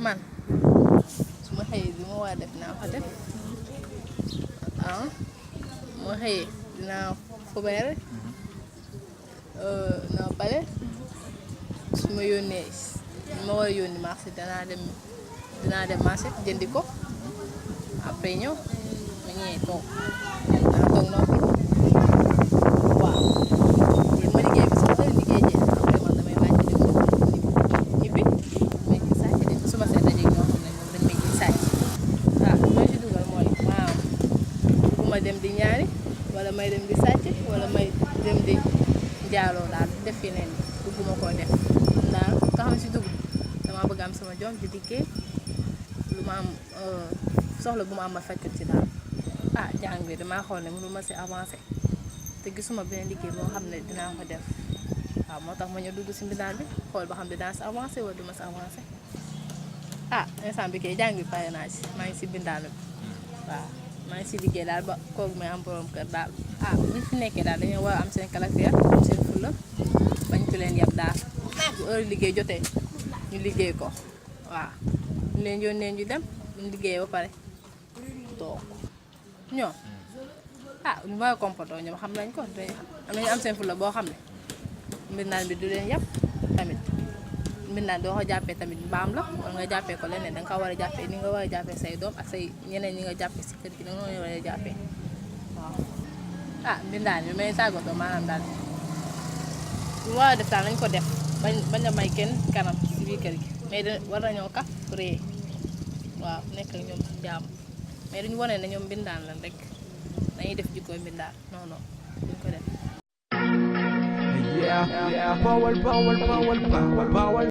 man su ma xëyee li ma war a def naa ko def ma xëyee dinaa fobeere naa pare su ma yónnee ma war a yónni marché dinaa dem marché jëndi ko après ñëw ma ñëwee toog dinaa toog noppalu waaw léegi ma liggéey bi su ma liggéey jee après man damay wàcc dem ñibbi may ji sàcc de su ma seet dajeeg ñoo xam ne ñoom dañ may ji sàcc waaw li ma ci dugal mooy waaw bu ma dem di ñaari wala may dem di sàcc wala may dem di njaaloo daal def yeneen bëgguma koo def daal nga xam si dugg dama bëgg am sama jom di liggéey lu ma am soxla bu ma am ma fekk ci daal jàng bi damaa xool ne mënu ma si avancé te gisuma beneen liggéey boo xam ne dinaa ko def waaw moo tax ma ñëw dugg si mbindaan bi xool ba xam dinaa si avancé wala du ma si avancé instant bi kay jàng bi pare naa si maa ngi si mbindaan bi waaw maa ngi si liggéey daal ba kooku may am borom kër daal bi fi nekkee daal dañoo war a am seen caractère am seen fulla bañ ko leen yab daal bu heure liggéey jotee ñu liggéey ko waaw ñu leen yónnee ñu dem ñu liggéey ba pare toog ñoom lu ma comporter ñoom xam nañ ko dañu am seen fulla boo xam ne mbindaan bi du leen yab tamit mbindaan doo ko jàppee tamit mbaam la wala nga jàppee ko leneen danga ko war a jàppee ni nga war a jàppee say doom ak say ñeneen ñi nga jàppee si kër gi danga nga war a jàppee waaw mbindaan bi may tàggatoo maanaam daal lu war a def daal nañ ko def bañ a may kenn kanam si biir kër gi mais war nañoo kaf ree waaw nekk ak ñoom jàmm mais duñu wane ne ñoom mbindaan lan rek dañuy def jikkooy mbindaan non non duñ ko def